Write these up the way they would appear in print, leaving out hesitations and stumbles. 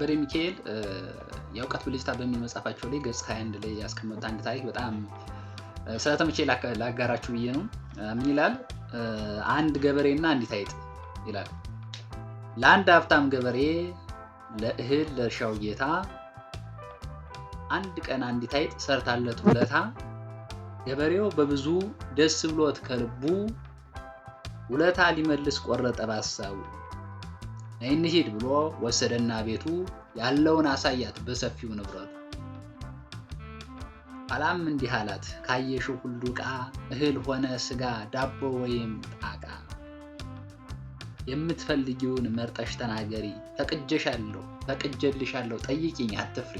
ከበደ ሚካኤል የእውቀት ብልጭታ በሚል መጽሐፋቸው ላይ ገጽ 21 ላይ ያስቀመጡት አንድ ታሪክ በጣም ስለተመቼ ላጋራችሁ ብዬ ነው። ምን ይላል? አንድ ገበሬና አንዲት አይጥ ይላል። ለአንድ ሀብታም ገበሬ ለእህል ለእርሻው ጌታ አንድ ቀን አንዲት አይጥ ሰርታለት ውለታ። ገበሬው በብዙ ደስ ብሎት ከልቡ ውለታ ሊመልስ ቆረጠ ባሳቡ። ነይ እንሂድ ብሎ ወሰደና ቤቱ ያለውን አሳያት በሰፊው ንብረቱ። ኋላም እንዲህ አላት፣ ካየሽው ሁሉ ዕቃ እህል ሆነ ስጋ ዳቦ ወይም ጣቃ የምትፈልጊውን መርጠሽ ተናገሪ፣ ፈቅጄሻለሁ ፈቅጄልሻለሁ ጠይቂኝ አትፍሪ።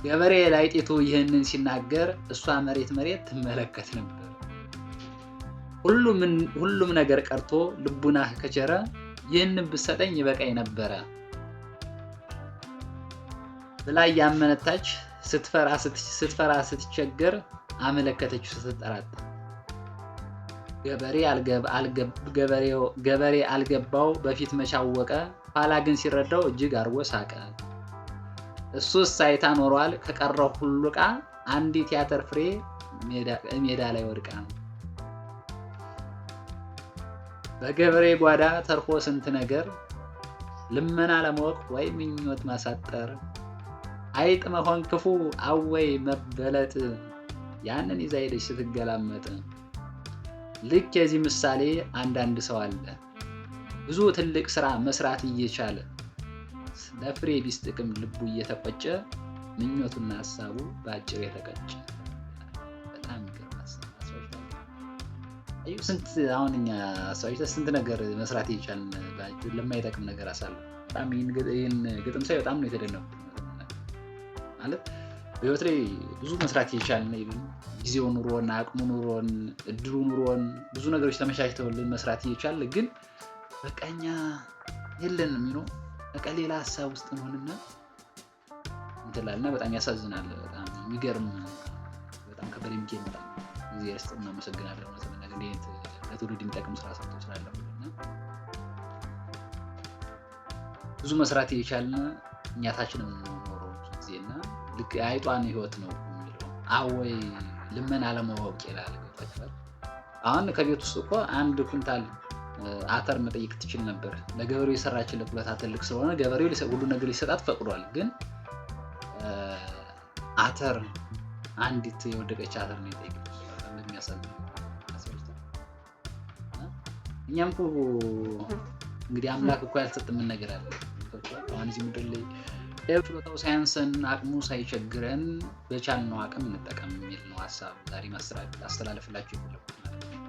ገበሬ ላይጤቱ ይህንን ሲናገር እሷ መሬት መሬት ትመለከት ነበር። ሁሉም ነገር ቀርቶ ልቡናህ ከቸረ ይህንን ብትሰጠኝ ይበቃኝ ነበረ ብላ እያመነታች ስትፈራ ስትቸገር አመለከተችው ስትጠራጠር። ገበሬ አልገባው በፊት መቻወቀ ኋላ ግን ሲረዳው እጅግ አርጎ ሳቀ። እሱስ ሳይታ ኖሯል ከቀረው ሁሉ ዕቃ አንዲት ያተር ፍሬ ሜዳ ላይ ወድቃ። በገበሬ ጓዳ ተርፎ ስንት ነገር ልመና ለማወቅ ወይ ምኞት ማሳጠር አይጥ መሆን ክፉ አወይ መበለጥ ያንን ይዛ ሄደች ስትገላመጥ። ልክ የዚህ ምሳሌ አንዳንድ ሰው አለ ብዙ ትልቅ ስራ መስራት እየቻለ ለፍሬ ቢስ ጥቅም ልቡ እየተቆጨ ምኞቱና ሀሳቡ በአጭር የተቀጨ። በጣም የሚገርም ሀሳብ። ስንት አሁን እኛ ሰዎች ስንት ነገር መስራት እየቻልን ለማይጠቅም ነገር አሳልፍ። በጣም ይህን ግጥም ሳይ በጣም ነው የተደነኩት። ማለት በህይወት ላይ ብዙ መስራት እየቻልን ጊዜው ኑሮን፣ አቅሙ ኑሮን፣ እድሉ ኑሮን፣ ብዙ ነገሮች ተመቻችተውልን መስራት እየቻልን ግን በቃ እኛ የለንም ነው በቃ ሌላ ሀሳብ ውስጥ እንሆንና እንትላልና በጣም ያሳዝናል። በጣም የሚገርም በጣም ከበደ ሚካኤል በጣም እግዚአብሔር ይስጥልን፣ እናመሰግናለን። እውነት ለመናገር እንዲህ አይነት ለትውልድ የሚጠቅም ስራ ሰርተው ስላለፉ እና ብዙ መስራት እየቻልን እኛ ታች ነው የምንኖረው ብዙ ጊዜ እና ልክ የአይጧን ህይወት ነው የሚለው አወይ ልመና አለማወቅ ይላል። ገብቷችኋል? አሁን ከቤት ውስጥ እኮ አንድ ኩንታል አተር መጠየቅ ትችል ነበር። ለገበሬው የሰራችለት ውለታ ትልቅ ስለሆነ ገበሬው ሁሉ ነገር ሊሰጣት ፈቅዷል። ግን አተር አንዲት የወደቀች አተር ነው የጠየቀችው። በጣም የሚያሳዝን እኛም እኮ እንግዲህ አምላክ እኮ ያልሰጠምን ነገር አለ። አሁን እዚህ ምድር ላይ ችሎታው ሳያንሰን አቅሙ ሳይቸግረን በቻልነው አቅም እንጠቀም የሚል ነው ሀሳብ ዛሬ ላስተላለፍላችሁ የፈለኩት ማለት ነው።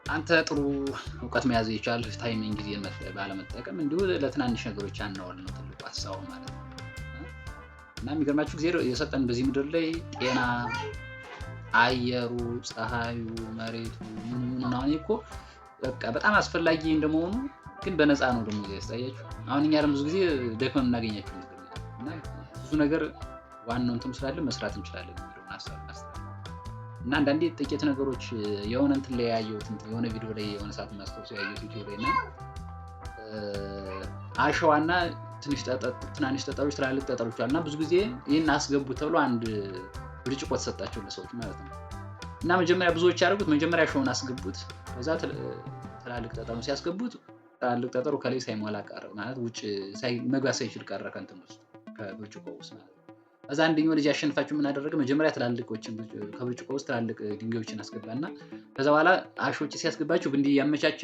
አንተ ጥሩ እውቀት መያዝ የቻልህ timing ጊዜን ባለመጠቀም እንዲሁ ለትናንሽ ነገሮች አናዋል ነው ትልቁ ሀሳቡ ማለት ነው። እና የሚገርማችሁ ጊዜ የሰጠን በዚህ ምድር ላይ ጤና፣ አየሩ፣ ፀሐዩ፣ መሬቱ ምኑ ምኑ አሁን እኮ በቃ በጣም አስፈላጊ እንደመሆኑ ግን በነፃ ነው ደግሞ ጊዜ ያስታያችሁ። አሁን እኛ ደግሞ ብዙ ጊዜ ደክመን የምናገኛቸው ነገር እና ብዙ ነገር ዋናው እንትኑ ስላለ መስራት እንችላለን የሚለውን ሀሳብ እናስተላልፋለን። እና አንዳንዴ ጥቂት ነገሮች የሆነ እንትን ላይ ያየሁት እንትን የሆነ ቪዲዮ ላይ የሆነ ሰዓት የማስታውሰው ያየሁት ዩቲዩብ ላይ እና አሸዋና ትንሽ ትናንሽ ጠጠሮች ትላልቅ ጠጠሮች አሉ እና ብዙ ጊዜ ይህን አስገቡ ተብሎ አንድ ብርጭቆ ተሰጣቸው ለሰዎች ማለት ነው። እና መጀመሪያ ብዙዎች ያደረጉት መጀመሪያ አሸዋውን አስገቡት፣ ከዛ ትላልቅ ጠጠሩን ሲያስገቡት ትላልቅ ጠጠሩ ከላይ ሳይሞላ ቀረ፣ ማለት ውጭ መግባት ሳይችል ቀረ ከእንትን ውስጥ ከብርጭቆ ውስጥ ማለት ነው። ከዛ አንደኛው ልጅ ያሸንፋችሁ ምን አደረገ? መጀመሪያ ትላልቆችን ከብርጭቆ ውስጥ ትላልቅ ድንጋዮችን አስገባና ከዛ በኋላ አሾች ሲያስገባቸው እንዲህ ያመቻቸ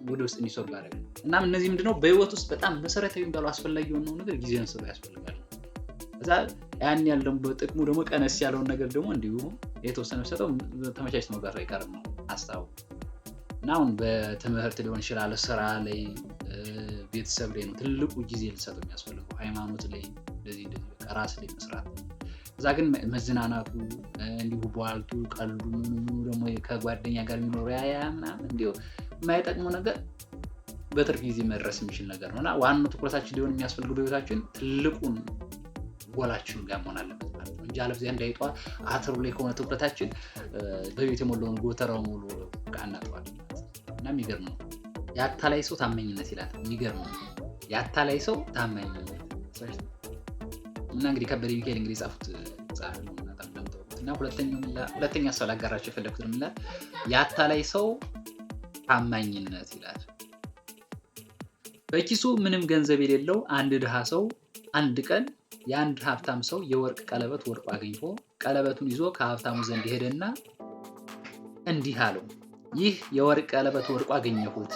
ወደ ውስጥ እንዲሰርጉ አደረገ። እናም እነዚህ ምንድነው በህይወት ውስጥ በጣም መሰረታዊ የሚባለው አስፈላጊ የሆነው ነገር ጊዜን ስሩ ያስፈልጋል። ከዛ ያን ያህል ደግሞ ጥቅሙ ደግሞ ቀነስ ያለውን ነገር ደግሞ እንዲሁ የተወሰነ ሰጠው ተመቻችቶ መግባቱ አይቀርም ነው ሀሳቡ። እና አሁን በትምህርት ሊሆን ይችላል፣ ስራ ላይ፣ ቤተሰብ ላይ ነው ትልቁ ጊዜ ልሰጠው የሚያስፈልገው፣ ሃይማኖት ላይ እንደዚህ እንደዚህ በቃ ራስ ላይ መስራት ነው። እዛ ግን መዝናናቱ እንዲሁ ቧልቱ ቀልዱ ምኑ ምኑ ደግሞ ከጓደኛ ጋር የሚኖረው ያ ያ ምናምን እንዲሁ የማይጠቅመው ነገር በትርፍ ጊዜ መድረስ የሚችል ነገር ነው። እና ዋናው ትኩረታችን ሊሆን የሚያስፈልገው በህይወታችን ትልቁን ጎላችን ጋር መሆን አለበት ማለት ነው እንጂ አለበለዚያ እንዳይጧ አተሩ ላይ ከሆነ ትኩረታችን በቤት የሞላውን ጎተራው ሙሉ ዕቃ እናጠዋለን ማለት ነው። እና የሚገርም ነው የአታላይ ሰው ታመኝነት ይላል። የሚገርም ነው። የአታላይ ሰው ታማኝነት። እና እንግዲህ ከበደ ሚካኤል እንግዲህ የጻፉት መጽሐፍ ነው እና በጣም እንደምታውቁት። እና ሁለተኛ ሰው ላጋራቸው የፈለኩት ምን ይላል? የአታላይ ሰው ታማኝነት ይላል። በኪሱ ምንም ገንዘብ የሌለው አንድ ድሃ ሰው አንድ ቀን የአንድ ሀብታም ሰው የወርቅ ቀለበት ወርቆ አግኝቶ ቀለበቱን ይዞ ከሀብታሙ ዘንድ ሄደና እንዲህ አለው፣ ይህ የወርቅ ቀለበት ወርቆ አገኘሁት።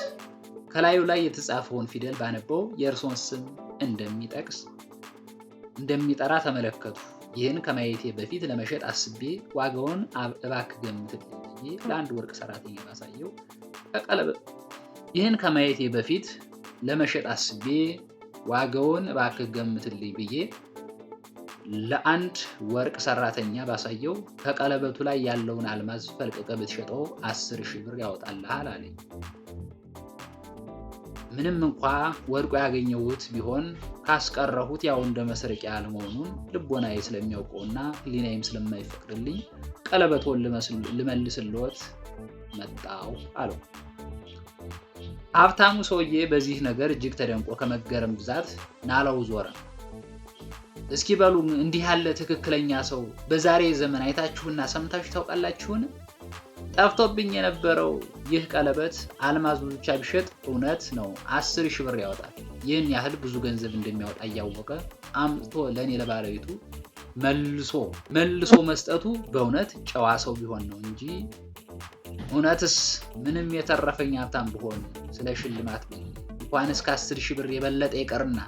ከላዩ ላይ የተጻፈውን ፊደል ባነበው የእርሶን ስም እንደሚጠቅስ እንደሚጠራ ተመለከቱ። ይህን ከማየቴ በፊት ለመሸጥ አስቤ ዋጋውን እባክህ ገምትልኝ ብዬ ለአንድ ወርቅ ሰራተኛ ባሳየው ከቀለበት ይህን ከማየቴ በፊት ለመሸጥ አስቤ ዋጋውን እባክህ ገምትልኝ ብዬ ለአንድ ወርቅ ሰራተኛ ባሳየው ከቀለበቱ ላይ ያለውን አልማዝ ፈልቅቀህ ብትሸጠው 10,000 ብር ያወጣልሃል አለኝ። ምንም እንኳ ወርቆ ያገኘሁት ቢሆን ካስቀረሁት ያው እንደ መስረቂያ ያለመሆኑን ልቦናዬ ስለሚያውቀውና ሕሊናዬም ስለማይፈቅድልኝ ቀለበቶን ልመልስልዎት መጣሁ አለው። ሀብታሙ ሰውዬ በዚህ ነገር እጅግ ተደንቆ ከመገረም ብዛት ናላው ዞረ። እስኪ በሉ እንዲህ ያለ ትክክለኛ ሰው በዛሬ ዘመን አይታችሁና ሰምታችሁ ታውቃላችሁን? ጠፍቶብኝ የነበረው ይህ ቀለበት አልማዙ ብቻ ቢሸጥ እውነት ነው 10,000 ብር ያወጣል። ይህን ያህል ብዙ ገንዘብ እንደሚያወጣ እያወቀ አምጥቶ ለእኔ ለባለቤቱ መልሶ መስጠቱ በእውነት ጨዋ ሰው ቢሆን ነው እንጂ እውነትስ ምንም የተረፈኝ ሀብታም ብሆን ስለ ሽልማት ብዬ እንኳንስ ከ10,000 ብር የበለጠ ይቀርና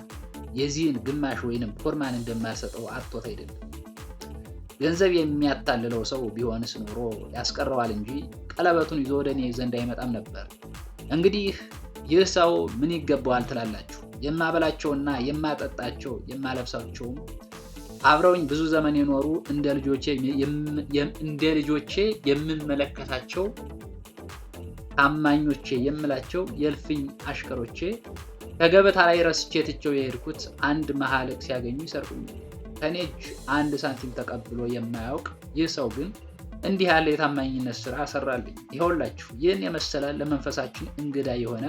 የዚህን ግማሽ ወይንም ኮርማን እንደማልሰጠው አጥቶት አይደለም። ገንዘብ የሚያታልለው ሰው ቢሆንስ ኖሮ ያስቀረዋል እንጂ ቀለበቱን ይዞ ወደ እኔ ዘንድ አይመጣም ነበር። እንግዲህ ይህ ሰው ምን ይገባዋል ትላላችሁ? የማበላቸውና የማጠጣቸው የማለብሳቸውም አብረውኝ ብዙ ዘመን የኖሩ እንደ ልጆቼ የምመለከታቸው ታማኞቼ የምላቸው የእልፍኝ አሽከሮቼ ከገበታ ላይ ረስቼ ትቼው የሄድኩት አንድ መሐልቅ ሲያገኙ ይሰርቁኛል። ከኔ እጅ አንድ ሳንቲም ተቀብሎ የማያውቅ ይህ ሰው ግን እንዲህ ያለ የታማኝነት ስራ ሰራልኝ። ይኸውላችሁ ይህን የመሰለ ለመንፈሳችን እንግዳ የሆነ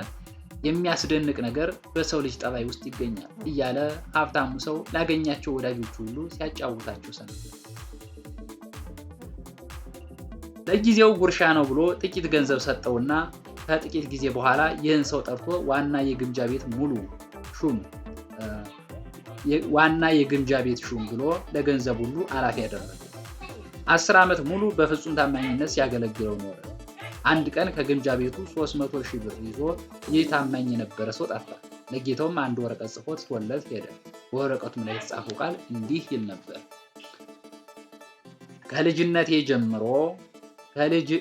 የሚያስደንቅ ነገር በሰው ልጅ ጠባይ ውስጥ ይገኛል እያለ ሀብታሙ ሰው ላገኛቸው ወዳጆቹ ሁሉ ሲያጫውታቸው ሰነበት። ለጊዜው ጉርሻ ነው ብሎ ጥቂት ገንዘብ ሰጠውና ከጥቂት ጊዜ በኋላ ይህን ሰው ጠርቶ ዋና የግምጃ ቤት ሙሉ ሹም ዋና የግምጃ ቤት ሹም ብሎ ለገንዘብ ሁሉ ኃላፊ ያደረገው። 10 ዓመት ሙሉ በፍጹም ታማኝነት ሲያገለግለው ኖረ። አንድ ቀን ከግምጃ ቤቱ 300,000 ብር ይዞ ይህ ታማኝ የነበረ ሰው ጠፋ። ለጌታውም አንድ ወረቀት ጽፎ ትቶለት ሄደ። በወረቀቱም ላይ የተጻፈው ቃል እንዲህ ይል ነበር።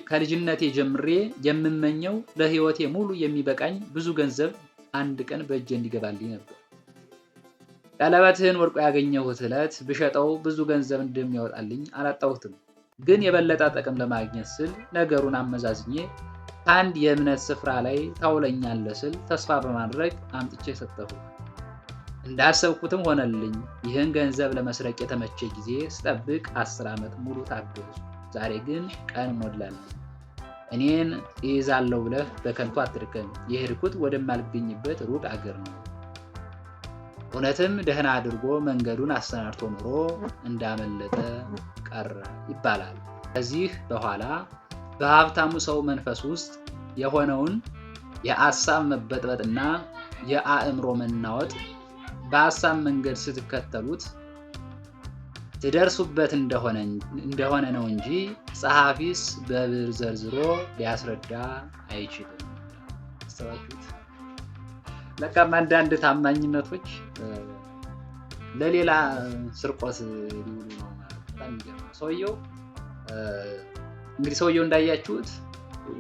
ከልጅነቴ ጀምሬ የምመኘው ለሕይወቴ ሙሉ የሚበቃኝ ብዙ ገንዘብ አንድ ቀን በእጄ እንዲገባልኝ ነበር። ቀለበትህን ወርቆ ያገኘሁት ዕለት ብሸጠው ብዙ ገንዘብ እንደሚያወጣልኝ አላጣሁትም። ግን የበለጠ ጥቅም ለማግኘት ስል ነገሩን አመዛዝኜ ከአንድ የእምነት ስፍራ ላይ ታውለኛለህ ስል ተስፋ በማድረግ አምጥቼ ሰጠሁ። እንዳሰብኩትም ሆነልኝ። ይህን ገንዘብ ለመስረቅ የተመቸ ጊዜ ስጠብቅ 10 ዓመት ሙሉ ታገዝኩ። ዛሬ ግን ቀን ሞላልኝ። እኔን እይዛለሁ ብለህ በከንቱ አትድከም። የሄድኩት ወደማልገኝበት ሩቅ አገር ነው። እውነትም ደህና አድርጎ መንገዱን አሰናድቶ ኑሮ እንዳመለጠ ቀረ ይባላል። ከዚህ በኋላ በሀብታሙ ሰው መንፈስ ውስጥ የሆነውን የአሳብ መበጥበጥና የአእምሮ መናወጥ በሀሳብ መንገድ ስትከተሉት ትደርሱበት እንደሆነ ነው እንጂ ጸሐፊስ በብዕር ዘርዝሮ ሊያስረዳ አይችልም። አስተዋችሁት? ለካም አንዳንድ ታማኝነቶች ለሌላ ስርቆት ሊውሉ ነው ማለት በጣም የሚገርም። ሰውየው እንግዲህ ሰውየው እንዳያችሁት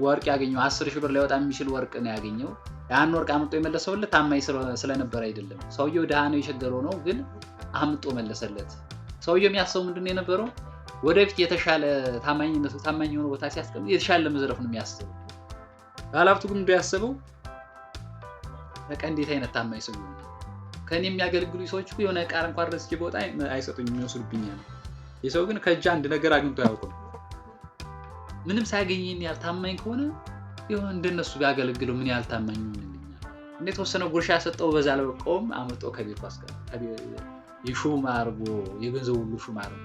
ወርቅ ያገኘው 10,000 ብር ሊያወጣ የሚችል ወርቅ ነው ያገኘው። ያን ወርቅ አምጦ የመለሰውለት ታማኝ ስለነበረ አይደለም። ሰውየው ድሃ ነው፣ የቸገረው ነው፣ ግን አምጦ መለሰለት። ሰውየው የሚያስበው ምንድን ነው የነበረው? ወደፊት የተሻለ ታማኝነቱ ታማኝ የሆነ ቦታ ሲያስቀምጥ የተሻለ ለመዝረፍ ነው የሚያስበው። ባለሀብቱ ግን ምንድን ነው ያሰበው? በቃ እንዴት አይነት ታማኝ ሰው ይሆናል? ከእኔ የሚያገለግሉ ሰዎች እኮ የሆነ ዕቃ እንኳን ረስቼ ብወጣ አይሰጡኝም፣ ይወስዱብኛል። የሰው ግን ከእጅ አንድ ነገር አግኝቶ አያውቅም። ምንም ሳያገኝ ይሄን ያህል ታማኝ ከሆነ የሆነ እንደነሱ ቢያገለግለው ምን ያህል ታማኝ ይሆንልኛል? እንደ የተወሰነ ጉርሻ ሰጠው፣ በዛ አልበቃውም፣ አምጦ ከቤቱ የሹም አድርጎ የገንዘቡ ሁሉ ሹም አድርጎ።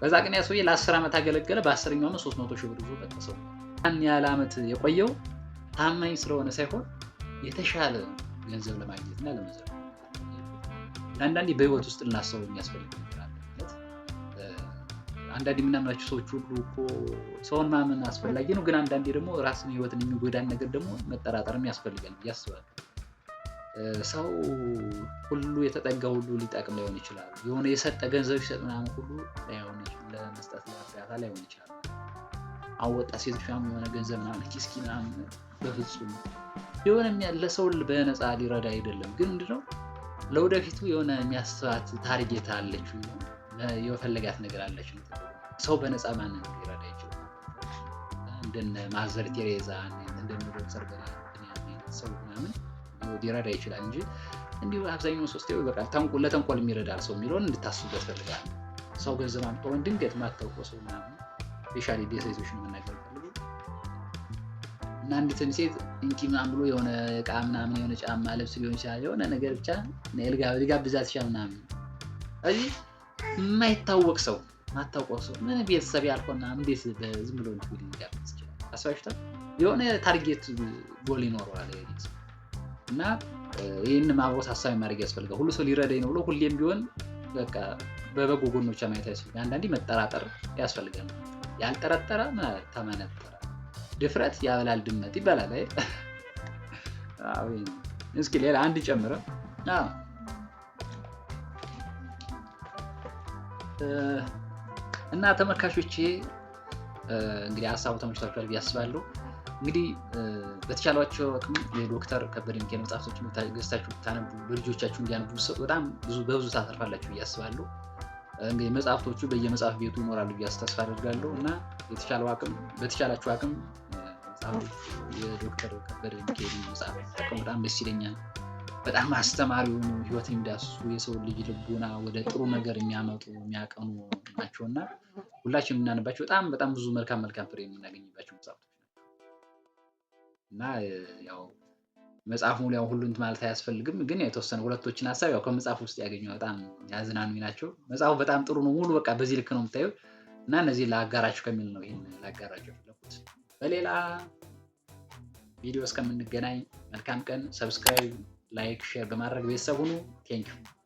በዛ ቅን ያ ሰውዬ ለ10 ዓመት አገለገለ። በ10ኛው ዓመት 300 ሺህ ብር ይዞ ጠቀሰው። ያን ያህል ዓመት የቆየው ታማኝ ስለሆነ ሳይሆን የተሻለ ገንዘብ ለማግኘት እና ለመዝረፍ። አንዳንዴ በህይወት ውስጥ ልናስበው የሚያስፈልግ ነገር አለ። ማለት አንዳንዴ የምናምናቸው ሰዎች ሁሉ እኮ ሰውን ማመን አስፈላጊ ነው፣ ግን አንዳንዴ ደግሞ ራስን ህይወትን የሚጎዳን ነገር ደግሞ መጠራጠርም ያስፈልጋል ብዬ አስባለሁ። ሰው ሁሉ የተጠጋ ሁሉ ሊጠቅም ላይሆን ይችላል። የሆነ የሰጠ ገንዘብ ሲሰጥ ምናምን ሁሉ ላይሆን ለመስጠት ለእርዳታ ላይሆን ይችላል። አሁን ወጣት ሴቶች ምናምን የሆነ ገንዘብ ምናምን ኪስኪ ምናምን በፍጹም የሆነ ለሰው በነፃ ሊረዳ አይደለም፣ ግን ምንድነው ለወደፊቱ የሆነ የሚያስባት target አለችው፣ የፈለጋት ነገር አለች። ሰው በነፃ ማንን ሊረዳ ይችላል? እንደነ ማዘር ቴሬዛ፣ እንደነ ዶክተር ሰው ምናምን ሊረዳ ይችላል እንጂ እንዲሁ አብዛኛው ሰው ስትይው በቃ ለተንኮል የሚረዳል ሰው የሚለውን እንድታስቡበት ፈልጋለሁ። ሰው ገንዘብ አምጥቶ ድንገት የማታውቀው ሰው ምናምን specially ሴቶችን መናገር ፈልጉ እና አንዲትን ሴት እንኪ ምናምን ብሎ የሆነ እቃ ምናምን የሆነ ጫማ ልብስ ሊሆን ይችላል የሆነ ነገር ብቻ ሊጋብዛት ይችላል ምናምን። ስለዚህ የማይታወቅ ሰው ማታውቀው ሰው ምን ቤተሰብ ያልሆነ እንዴት ዝም ብሎ ሊጋብዝ ይችላል? አስባችሁታል? የሆነ target goal ይኖረዋል እና ይህን አብሮ ታሳቢ ማድረግ ያስፈልጋል። ሁሉ ሰው ሊረዳኝ ነው ብሎ ሁሌም ቢሆን በቃ በበጎ ጎኖች ማየት ያስፈልጋል። አንዳንዴ መጠራጠር ያስፈልጋል። ያልጠረጠረ ተመነጠረ፣ ድፍረት ያበላል ድመት ይባላል። አይ እስኪ ሌላ አንድ ጨምረ። እና ተመልካቾቼ እንግዲህ ሀሳቡ ተመችቷችኋል ብዬ አስባለሁ። እንግዲህ በተቻላችሁ አቅም የዶክተር ከበደ ሚካኤል መጽሐፍቶችን ገዝታችሁ ብታነቡ ለልጆቻችሁ እንዲያነቡ ብትሰጡ በጣም ብዙ በብዙ ታተርፋላችሁ ብዬ አስባለሁ። እንግዲህ መጽሐፍቶቹ በየመጽሐፍ ቤቱ ይኖራሉ ብዬ ተስፋ አደርጋለሁ እና በተቻላችሁ አቅም የዶክተር ከበደ ሚካኤል መጽሐፍ ተጠቀሙ። በጣም ደስ ይለኛል። በጣም አስተማሪ የሆኑ ህይወትን የሚዳስሱ የሰው ልጅ ልቦና ወደ ጥሩ ነገር የሚያመጡ የሚያቀኑ ናቸው እና ሁላችንም የምናነባቸው በጣም በጣም ብዙ መልካም መልካም ፍሬ የምናገኝባቸው መጽሐፍቶች ናቸው እና ያው መጽሐፉ ያው ሁሉን ማለት አያስፈልግም፣ ግን የተወሰነ ሁለቶችን ሀሳብ ያው ከመጽሐፉ ውስጥ ያገኘው በጣም ያዝናኑኝ ናቸው። መጽሐፉ በጣም ጥሩ ነው። ሙሉ በቃ በዚህ ልክ ነው የምታዩት እና እነዚህ ላጋራችሁ ከሚል ነው ይሄን ላጋራችሁ የፈለኩት። በሌላ ቪዲዮ እስከምንገናኝ መልካም ቀን። Subscribe፣ like፣ share በማድረግ ቤተሰብ ሁኑ። Thank you።